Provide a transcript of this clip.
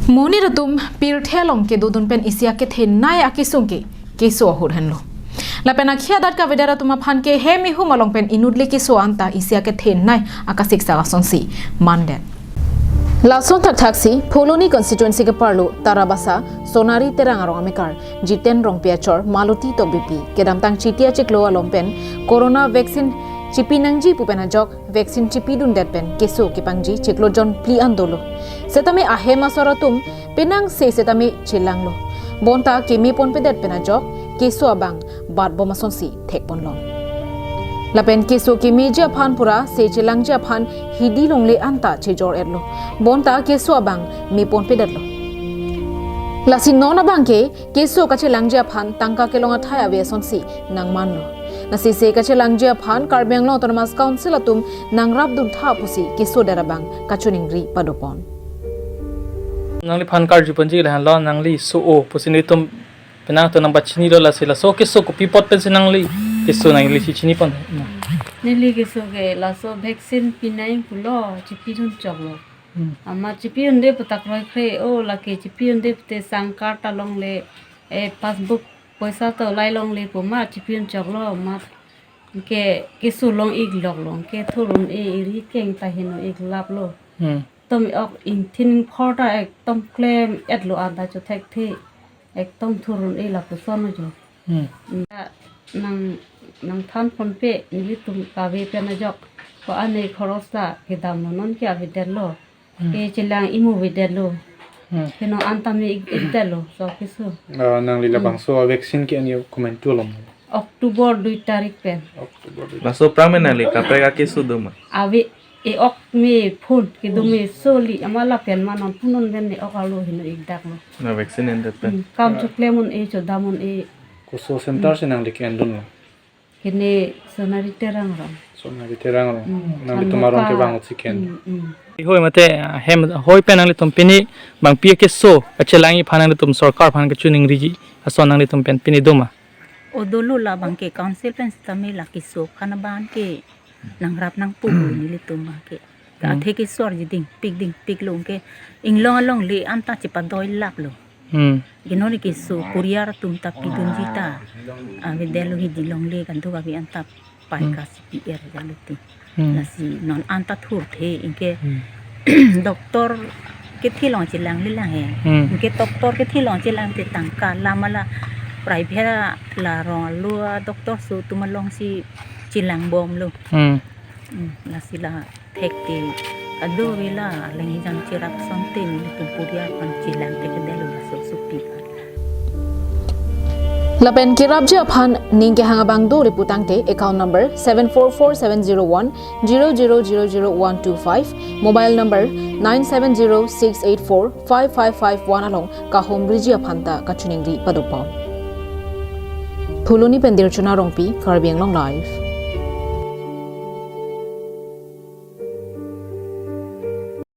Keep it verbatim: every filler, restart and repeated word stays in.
Monit atum pirthe along kedodun pen isi akethenei akesung ke keso ahut henlo. Lapen akhei adat kavedet atum aphan ke hem ihum along pen inut le keso anta isi akethenei akasiksak asonsi mandet. Lason thakthak si Phuloni constituency ke-arlo Tarabasa Sonari Terang arong amekar Jiten Rongpi achor Maloti Tokbipi kedamtang Chiti achiklo along pen corona vaccine chipi nangji pu pen ajok vaccine chipidundet pen keso kepangji chiklo jon phli an dolo. Setame ahem asor atum penang se setame chelanglo. Bonta keme ponpedet pen ajok keso abang bat bom asonsi thek ponlong. Lapen keso kemeji aphan pura se chelangji aphan hidi longle anta chejor-etlo. Bonta keso abang me ponpedetlo. Lasi non abang ke keso kachelangji aphan tangka kelong athai ave asonsi nangmanlo. Lasi se kachelangji aphan Karbi Anglong Autonomous Council atum nangrapdun tha pusi kesodet abang kachiningri padopon. Nangliphan karju ponji lahenlo, nangli so-o pusi nelitum penang atum nangpachinilo, lasi laso keso kopi apot pensi nangli keso nangli si chinipon. Neli keso ke laso vaccine pinai pulo chipidun choklo. Hmm. Amat chipidunde pu ta kroikre, o lake chipidunde pute sang card ta longle, e passbook poisa ta lai longle pu amat chipidun choklo amat ke keso long-ik loklo, ke thur un-e, eri keng ta heno-ik laplo. Hmm. Tom ok ingthin ingphor ta ekdom klem-etlo anta chothekthe. Ekdom thur un-e lapuson ajo. Hmm. Nang, nangthan ponpe nelitum kave pen ajok. Ko ane khoros ta kedamlo, non ke avedetlo. Hmm. Ke chelang imu avedetlo. Hmm. Ke non anta me-ik, ikdetlo, so keso. Ah, nangli labangso vaccine ke ani komantu along? October dui tarik pen. October dui. Laso aphrang pen nangli kaprek akeso do ma? Ave, e-ok me phun kedo me soli amat lapen ma non phun non pen e-ok alo heno-ik daklo. Na vaccine endet pen. Hmm, kam choklem un-e, chodam un-e. Koso center si nangli ke-endunlo? Kene Sonari Terang arong. Sonari Terang arong. Hmm, nangli Chandra tum arong ke Park. Bang utsi ken. Hmm, hmm. Hoi mate, ah, hem hoi pen nanglitum pini bangpi akeso kachelangji aphan nanglitum sorkar aphan kachiningriji ason nanglitum pen pini do ma? O dolo, labang ke council pen setame la keso aphan abang ke nangrap nangpu nelitum abang ke. Hmm. Athe keso arji dingpik dingpiklo ke inglong alongle anta chepadoi laplo. Hmm. Ke non keso courier atum ta pidunji ta avedetlo, hidi longle kanduk ave anta pai, hmm, ka si pi-er jalo te. Hmm. Lasi non anta thurthe, anke, hmm, doctor kethi along chelang le lang he. Hmm. Anke doctor kethi along chelang te tangka lam ala private la rong alo doctor aso atum alongsi chelang bomlo. Hmm. Hmm, lasi la thekte ado ave, la aleng jang cherap asonte nelitum courier aphan chelang thekthe detlo laso sopi aphan. Lapen kerapji aphan ning kehang abang dore putangte account number seven four four seven zero one zero zero zero zero one two five, mobile number nine seven zero six eight four five five five one along kahomriji aphan ta kachiningri padopon. Phuloni pen Dirchona Rongpi, Karbi Anglong Live.